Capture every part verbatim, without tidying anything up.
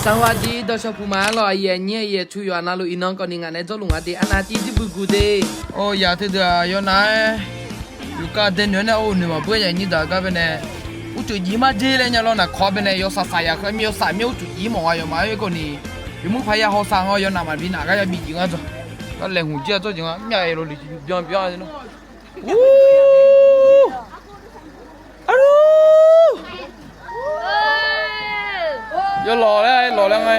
Saqhaq dir dawqshawq puq ma-aer lawq, aqyuif aqnyir aqyuif aqtsu yawqha navluf iqnan kawvni ngaq nae jawrluf nga de, arnav tiv jir buiqguq de. Oe, yaq teudeuq-aq yawnav-aer yufkar dae noeq-aer nae, oe, noeq maqbeur nya nyir daq gar baenae, uqcuif jif mar dzer laer nya lawr naqkawq baenae yawsaq saq yaq khaer mir yawsaq mir uqcuif jif mawf nga yawmaf-aer kawvni, yawmuiq paq ya hawsaq nga yawnav maqbi naf gar yabi jif ngar dzawq. Gar laeqhmq jir-a dzawr jeq nga myav-aer lawr li byan byan-a nar. Arlur! Yawlawq laer lawq laer nga.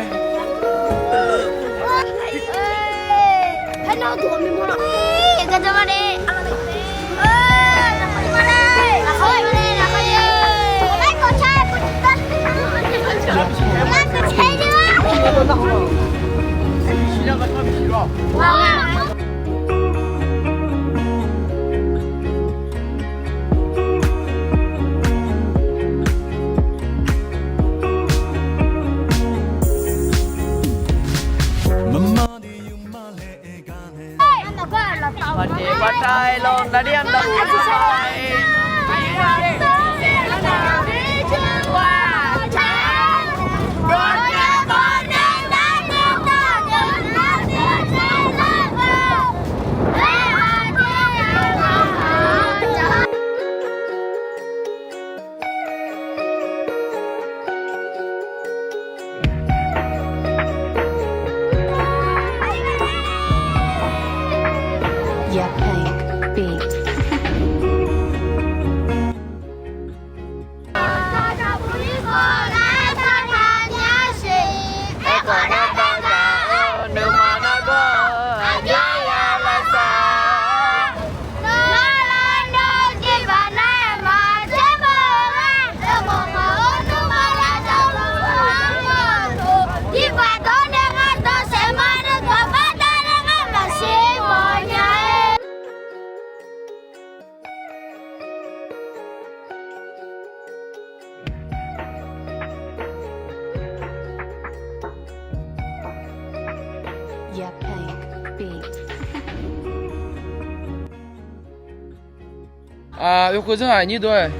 Yawkeuv zanr-aq nyir deuq-aer,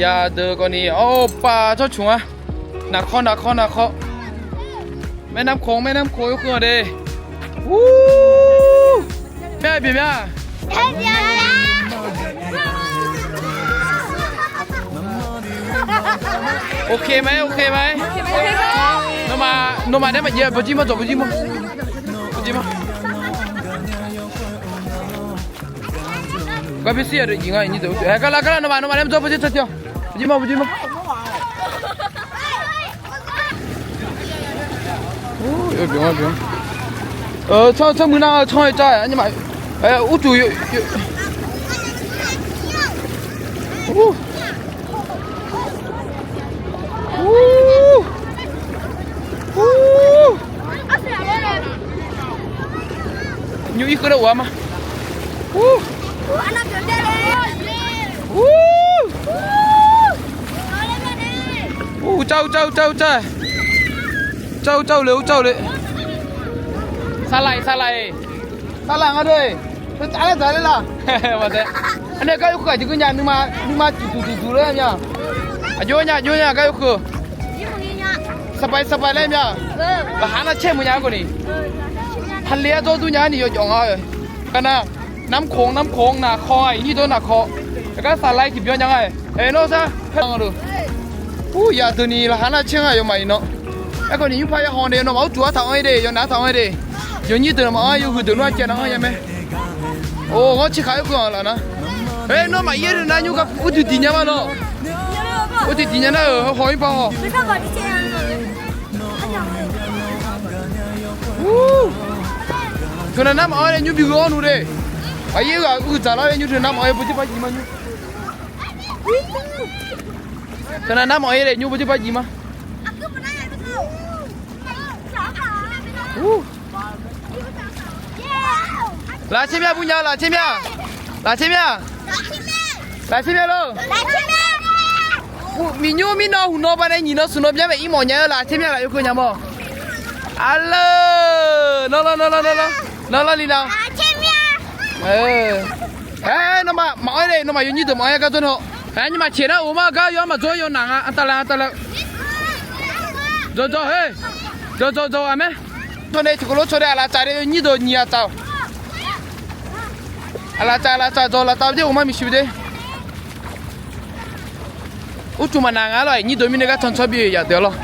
yadeuq kawvni, opa tsawrcmq-a. Naqkawr naqkawr naqkawr. Maernamq khoq maernamq khoq yawkeuv-a de. Ur, myav bif myav. Ok mae, ok mae. Nawmaf, nawmaf daer maqjav, bawjir mawr dawq, bawjir mawr. Bawjir mawr. Gar pyurshuir yadeuq jif nga, nyir deuq. Aer, gar lar, gar lar, nawmaf, nawmaf daer maqjawr, bawjir tsawrcawr. Bawjir mawr, bawjir mawr. Ur, yawbymr, yawbymr. Tsawr, tsawr muiq nar, tsawr-eu car, aqnyir ma. Aer, uqduq, ur, ur. Nymr ir keuv lar of-a ma. Ur, car, ur, car, ur, car. Car, ur, car, ur le, ur, car, ur le. Saqlaq-iq, saqlaq-iq. Saqlaq nga de. Teu tsaf laer dzaq ler laq. Anae gar yawkeuv aqjeq geur nya, nuima, nuima tiqduq tiqduq laer mya. Aqjox nya, aqjox nya gar yawkeuv. Saqpaeq saqpaeq laer mya. Laqkhaq nar caer meuq nya-aer kawvni. Hale-aer dzawr dur nya-ar ni yawjawf nga-eu. Gar nar, namrkhoq namrkhoq naqkawr-a, iqnyir dawr naqkawr. Aqgar saqlaq-aer tiqbyan nya nga-aer. Aer nawr sar, aer nga loq. Ur, yadeuq ni laqkhaq nar caer nga yawmaf iqnan. Aerkhawf ni nymrpar ya haw de, nawmaf uqduq artaq-anr ir de, yawnav artaq-anr ir de. Yawnyir deuq nawmaf-anr yawhuiq deuq nar caev nar-anr ya mae. Or, ghanrcae khaq-aer keuv-anr laf nar. Aer, nawmaf yaer deuq nar nymr gar uqduq diq nya ma lawr. Uqduq diq nya nar-euq haw-ir par haw. Ur, teunav nar maqanr-aer nae nymr bi gheu-anr nu de. Aqyaer-eu ghaq uqdzaq lar-aer nymr teunav maqanr-aer bawjir bar jiv ma nymr. Teunav nar maqanr-aer nae nymr bawjir bar jiv ma. Lafcaer mya bu nya, lafcaer mya. Lafcaer mya. Lafcaer mya lor. Miqnymr mirnan huqnan banae nyiq nan smq nan bya mae ir mawf nya-eu lafcaer mya laf yawkeuv nya mawr. Arleur, nanrlar nanrlar nanrlar. Nanrlar li nav. Aer, nawmaf maqanr-aer de, nawmaf yawnyir deuq maqanr-aer gar dzawr nae. Aer, nymrma ceq nar-euq ma gar yawr maqdzawr yawnaq nga, artavlav artavlav. Dzawr dzawr, hei. Dzawq dzawq dzawq aqmaer. Tawnae tiqkawv lof tsawq dae aqlaf tsaf dae nyir deuq nyiq aqtsaf-awq. Aqlaf tsaf aqlaf tsaf dzawq laftav byaer uqmar miqshuif de. Uqtuq maqnav nga lawr-aq, nyir deuq mirnae gar tanqtsawr bi-eu yaqdeuq lawr.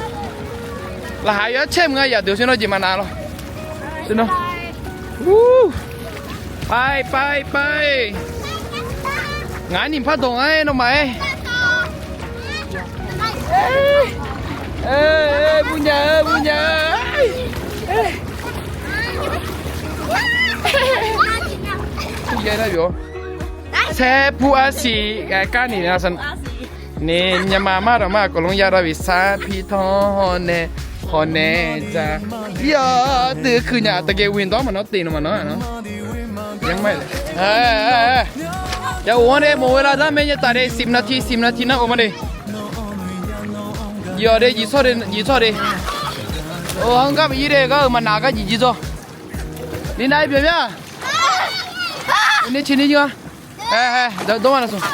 Laqkhaq yawr caer mq nga yaqdeuq sher nawr jeq maqnav lawr. Sher nawr. Pae pae pae. Ngaq-anr nyiq par dawq nga-aer nawmaf-aer. Burnya-eu burnya-eu. Saerpur arsiq aqkar ni. Ni nyama mar dawq mar aqkawq lmr yar dawr bi sar pi tawr hawnae hawnae dzaq. Ir-awr dui kuiq nya taqgaeq windawr maqnawr teq nawmaf nawr-aq nawr. Yamq-aer, ya of-anr de mawq-eu lavzar mae nya taf de siqnav ti siqnav ti nar of ma de. Jiq-awq de jiq tsawr de jiq tsawr de. Or, anr gar maqir de gar-euq maqnaq gar jiq jir dzawr. Ni nav-aer byaq mya. Ni ciq ni jir-a. Hae hae, dawr ma lafsmq.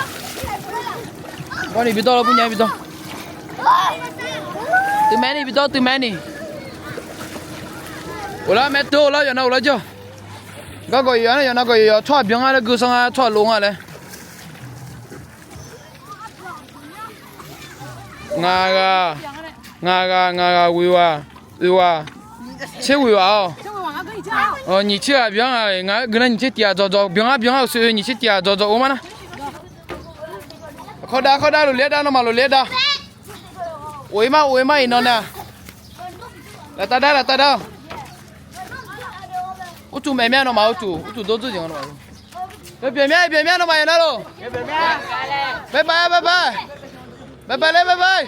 Bawrni bi dawr lawr burnya bi dawr. Teumaeq ni bi dawr teumaeq ni. Of lar mae teu of lar yawqnan of lar jawr. Gargawq yawq-a nar yawqnan gawq yawq yawq tsawrhaq byan nga laer gui sanr nga tsawrhaq lof nga laer. Ngaq ghaq, ngaq ghaq ngaq ghaq ghoeq ghaq, oeq ghaq, tser ghoeq ghaq-awq. Nyiq tser ghaq byan nga, ngaq-aer gui nar nyiq tser tiq ghaq dzawqdzawq byan nga byan nga-euq soe nyiq tser tiq ghaq dzawqdzawq or mar nar. Kawdav kawdav lof ler-aer dav nawmaf lof ler-aer dav. Of-ir mar of-ir mar iqnan nae-aq. Laftav dar laftav dar-awq. Uqtuq maeq mya nawmaf uqtuq uqtuq dawr dzeur jeq nga nawmaf. Yawbyaeq mya yawbyaeq mya nawmaf yawqnan lof. Bye bye bye bye. Bye bye laer bye bye.